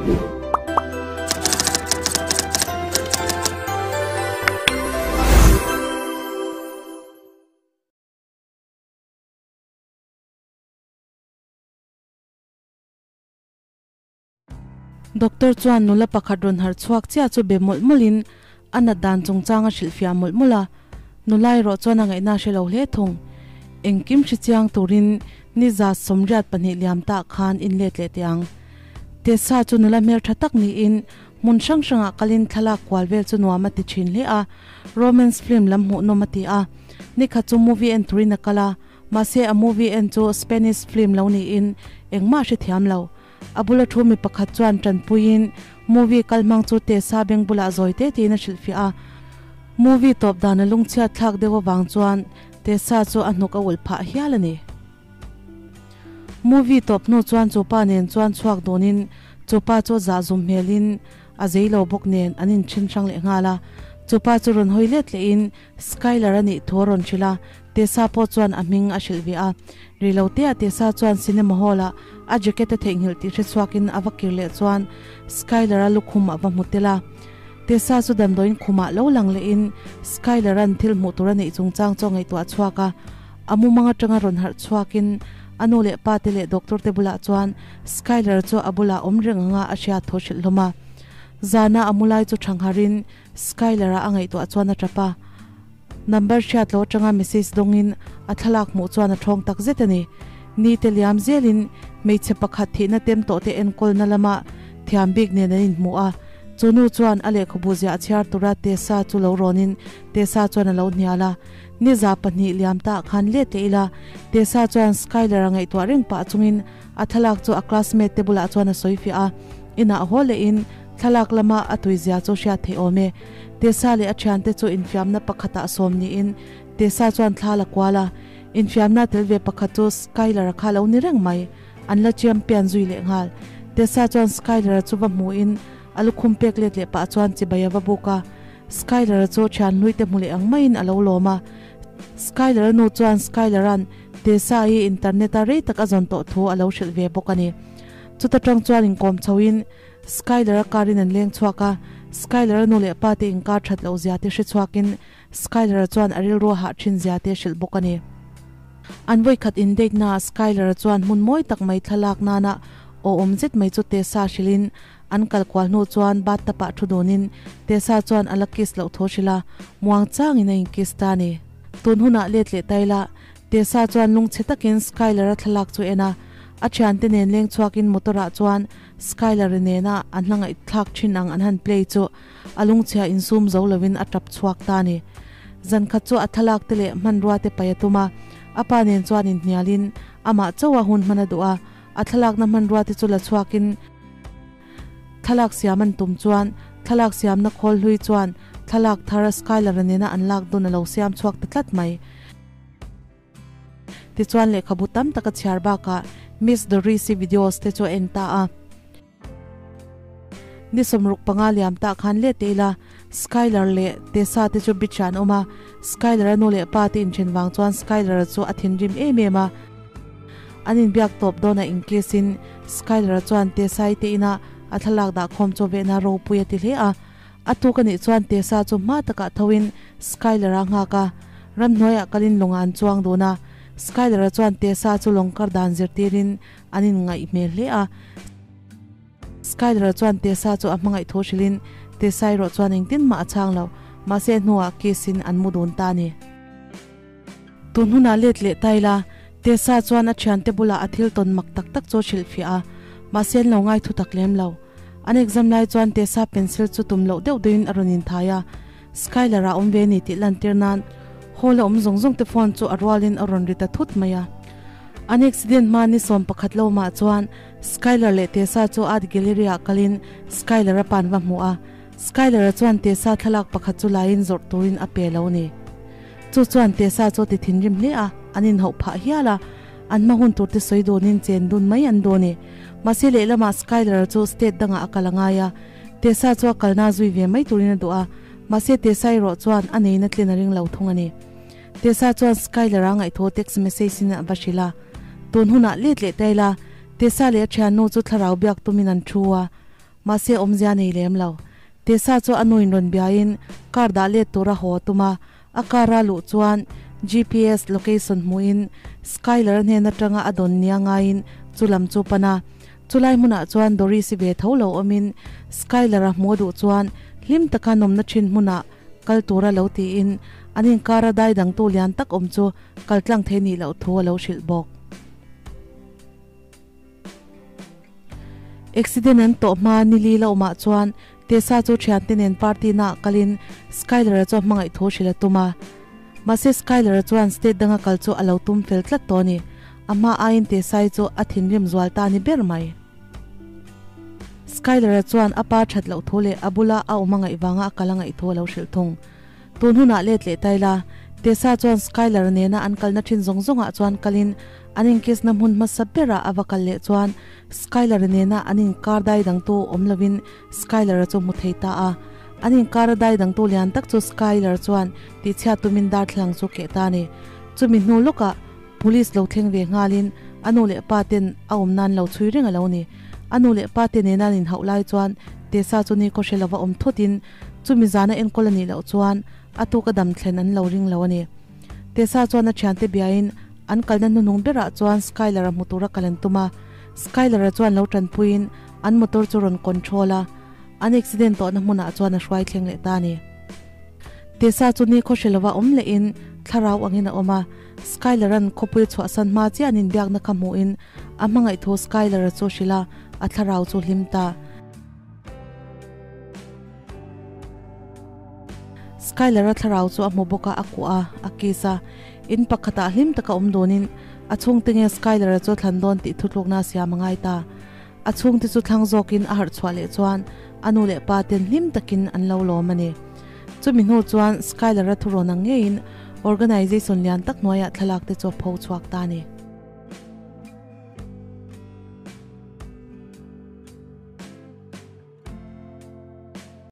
Doctor chuan nula pakhat rawn harh chhuak chiah chu be mawlh mawlhin a nat dan chungchang a hrilhfiah mawlh mawlh a, nula erawh chuan a ngaihna a hre lo hle thung. Engkim hre chiang turin ni 122 liam tah khan in let leh teh ang. Tessa chu nula hmeltha tak niin hmun hrang hrangah kalin thlalak kual vel chu nuam a ti thin hle a, romance film lam hmuhnawm a ti a. Nikhat chu movie en turin a kal a, mahse a movie en chu Spanish film lo niin engmah a hrethiam lo. A bula thu mi pakhat chuan tanpuiin movie kal hmang chu Tessa beng bulah zawi te tiin a hrilhfiah a. Movie tawp dan a lungchhiat thlak deuh avang chuan Tessa chu a hnuk a ulh phah hial a ni. Movie tawp hnu chuan chupa nen chuan chhuak dawnin chupa chu zah zum hmelin a zei lo bawk nen an inthen hrang leh nghal a. Chupa chu rawn hawi let lehin Skylar a nih thu a rawn hrilh a, Tessa pawh chuan a hming a hrilh ve a. Ri lo teah Tessa chuan cinema hall ah a jacket a theihnghilh tih hre chhuakin a va kir leh chuan Skylar a lukhum a va hmu tel a. Tessa chu damdawiin khumah lo lang lehin Skylar an thil hmuh tur a neih chungchang chu a ngaihtuah chhuak a. A mumang atanga rawn harh chhuakin a nu leh pa te leh doctor te bulah chuan Skylar chu a bulah awm reng anga a hriat thu hrilh hlawm a. Zana a mu lai chu thangharin Skylar-a a ngaihtuah chuan a tap a, number hriat loh atanga message dawngin a thlalak hmuh chuan a thawng tak zet a ni. Ni te liam zelin hmeichhe pakhat thihna tem tawh te enkawlna lama thiam bik nen an inhmu a, chu nu chuan a lehkhabu ziah chhiar tura Tessa chu lo rawnin Tessa chuan a lo hnial a, Ni 2% liam ta khan let leh ila Tessa chuan Skylar-a ngaihtuah reng pah chungin a thlalak chu a classmate te bulah chuan a sawi fiah a, inah haw lehin Thlalak lama a tuizia chu hriat theih awm e. Tessa leh a thiante chu infiamna pakhatah sawm niin Tessa chuan thla la kual a. Infiamna tel ve pakhat chu Skylar-a kha lo ni reng mai. An la champion zui leh nghal. Tessa chuan Skylar-a chu va hmuhin a lukhum pek let leh pah chuan chibai a va buk a. Skylar-a chu thian hlui te hmu leh ang maiin a lo lawm a. Skylar-a nu chuan Skylar-a'n Tessa hi internet-a rei tak a zawn tawh thu a lo hrilh ve bawk a ni. Chuta tang chuan inkawm chhoin Skyler-a car in an leng chhuak a, Skyler-a nu leh pa te inkar that loh zia te hre chhuakin Skyler-a chuan a rilru a hah thin zia te hrilh bawk a ni. An vawikhat in date naah Skyler-a chuan hmun mawi tak mai thlalak nana aw awm zet mai chu Tessa hrilhin an kal kual hnu chuan bathtub ah thu dunin Tessa chuan a la kiss loh thu hrilh a, muang changin a in kiss ta a ni. Tun hunah let leh ta ila Tessa chuan lungchhe takin Skyler-a thlalak chu en a, a thiante nen leng chhuakin motor-ah chuan Skyler-i nena an hla ngaihthlak thin ang an han play chu a lungchhia insum zo lovin a tap chhuak ta a ni. Zan khat chu a thlalak te leh hmanrua te paih a tum a, a pa nen chuan inhnialin amah chauha hun hman a duh a, a thlalakna hmanrua te chu la chhuakin thlalak siam an tum chuan thlalak siamna khawl hlui chuan thlalak thar Skyler-a nena an lak dun a lo siam chhuak ta tlat mai. Tichuan lehkhabu tam tak a chhiar bakah Miss Doris-i videos te chu a en ta a. Ni 65 liam tah khan let teh ila Skylar leh Tessa te chu beach ah an awm a, Skylar-a nu leh pa te inthen vang chuan Skylar-a chu a thinrim em em a. An inbiak tawp dawnah inkiss in Skylar-a chuan Tessa-i te inah a thlalak dah khawm chaw vehna ropui a ti hle a. A tuk a nih chuan Tessa chu hma takah thoin Skyler-a nghak a, ramhnuaiah kalin lawngah an chuang dun a. Skyler-a chuan Tessa chu lawng kar dan zirtirin an inngaih hmel hle a. Skyler-a chuan Tessa chu a hmangaih thu hrilhin Tessa erawh chuan engtin mah a chhang lo, mahse hnuah kiss-in an mu dun ta a ni. Tun hunah let leh ta ila, Tessa chuan a thiante bulah a thil tawn mak tak tak chu a hrilhfiah a, mahse an lo ngai thu tak lem lo. An exam lai chuan Tessa pencil chu tum loh deuh deuhin a rawn inthai a, Skylar-a awm ve ni tih lantir nan hall a awm zawng zawng te phone chu a rualin a rawn ri ta thut mai a. An accident hma ni 11 lo mah chuan Skylar leh Tessa chu art gallery-ah kalin Skylar-a pan va hmu a, Skylar-a chuan Tessa thlalak pakhat chu laiin zawrh turin a pe lo ni. Chu chuan Tessa chu ti thinrim hle a, an inhauh phah hial a. An hma hun tur te sawi dawnin chen dun mai an dawn e. Mahse lehlamah Skylar chu state dangah a kal a ngai a, Tessa chu a kalna zui ve mai turin a duh a, mahse Tessa erawh chuan a neina tlin a ring lo thung a ni. Tessa chuan Skylar a ngaihthawh text message in a va hrilh a, Tun hunah let leh ta ila, Tessa leh a thiannu chu thlarau biak tumin an thu a. Mahse awmzia nei lem lo. Tessa chu a nuin rawn biain car dah let tura haw a tum a, a car a luh chuan GPS location hmuhin Skyler hnen atanga a dawn nia ngaiin chu lam chu pan a. Chulai hmunah chuan Doris i ve tho lo awmin Skyler a hmuh duh chuan hlim taka nawmna thin hmunah kal tura lo tiin an inkara dai dangtu lian tak awm chu kal tlang thei nih loh thu a lo hrilh bawk. Accident an tawh hma nili la awmah chuan Tessa chu thiante nen party naah kalin Skyler-a chu a hmangaih thu hrilh a tum a. Mahse Skyler-a chuan state danga kal chu a lo tum fel tlat tawh a ni. A hma aiin Tessa-i chu a thinrim zual ta a ni ber mai. Skyler-a chuan a pa that loh thu leh a bula a awm a ngaih vanga a kal a ngaih thu a lo hrilh thung. Tun hunah let leh tai la, Tessa chuan Skyler nena an kalna thin zawng zawngah chuan kalin an inkisna hmun hmasa berah a va kal leh chuan Skyler nena an inkar dai dangtu awm lovin Skyler-a chu hmu thei ta a. An inkar a dai dangtu lian tak chu Skyler chuan tihchhiat tumin darthlalang chu keh ta a ni. Chumi hnu lawkah Police lo thleng ve nghalin a nu leh pa ten a awm nan lo chhui reng a lo ni. A nu leh pa te nena an inhauh lai chuan Tessa chu ni kawhre lova awm thutin chumi zana enkawl a nih loh chuan a tuk a dam thlen an lo ring lo a ni. Tessa chuan a thiante biain an kalna hnuhnung berah chuan Skyler-a hmu tura kal an tum a. Skyler-a chuan lo tanpuiin an motor chu rawn control a, an accident tawhna hmunah chuan a hruai thleng leh ta a ni. Tessa chu ni khawhre lova awm lehin thlarau angin a awm a. Skyler-a'n khawpui chhuahsan hma chiah an inbiakna kha hmuhin a hmangaih thu Skyler-a chu hrilh a, a thlarau chu hlim ta. Skyler-a thlarau chu a hmu bawk a, a kuah a, a kiss a. In pakhatah hlim taka awm dunin a chhungte nge Skyler-a chu a thlan dawn tih thutlukna a siam a ngai ta. A chhungte chu thlang zawkin a harh chhuah leh chuan a nu leh pa ten hlim takin an lo lawm a ni. Chumi hnu chuan Skyler-a thurawn ang ngeiin organisation lian tak hnuaiah thlalak te chu a pho chhuak ta a ni.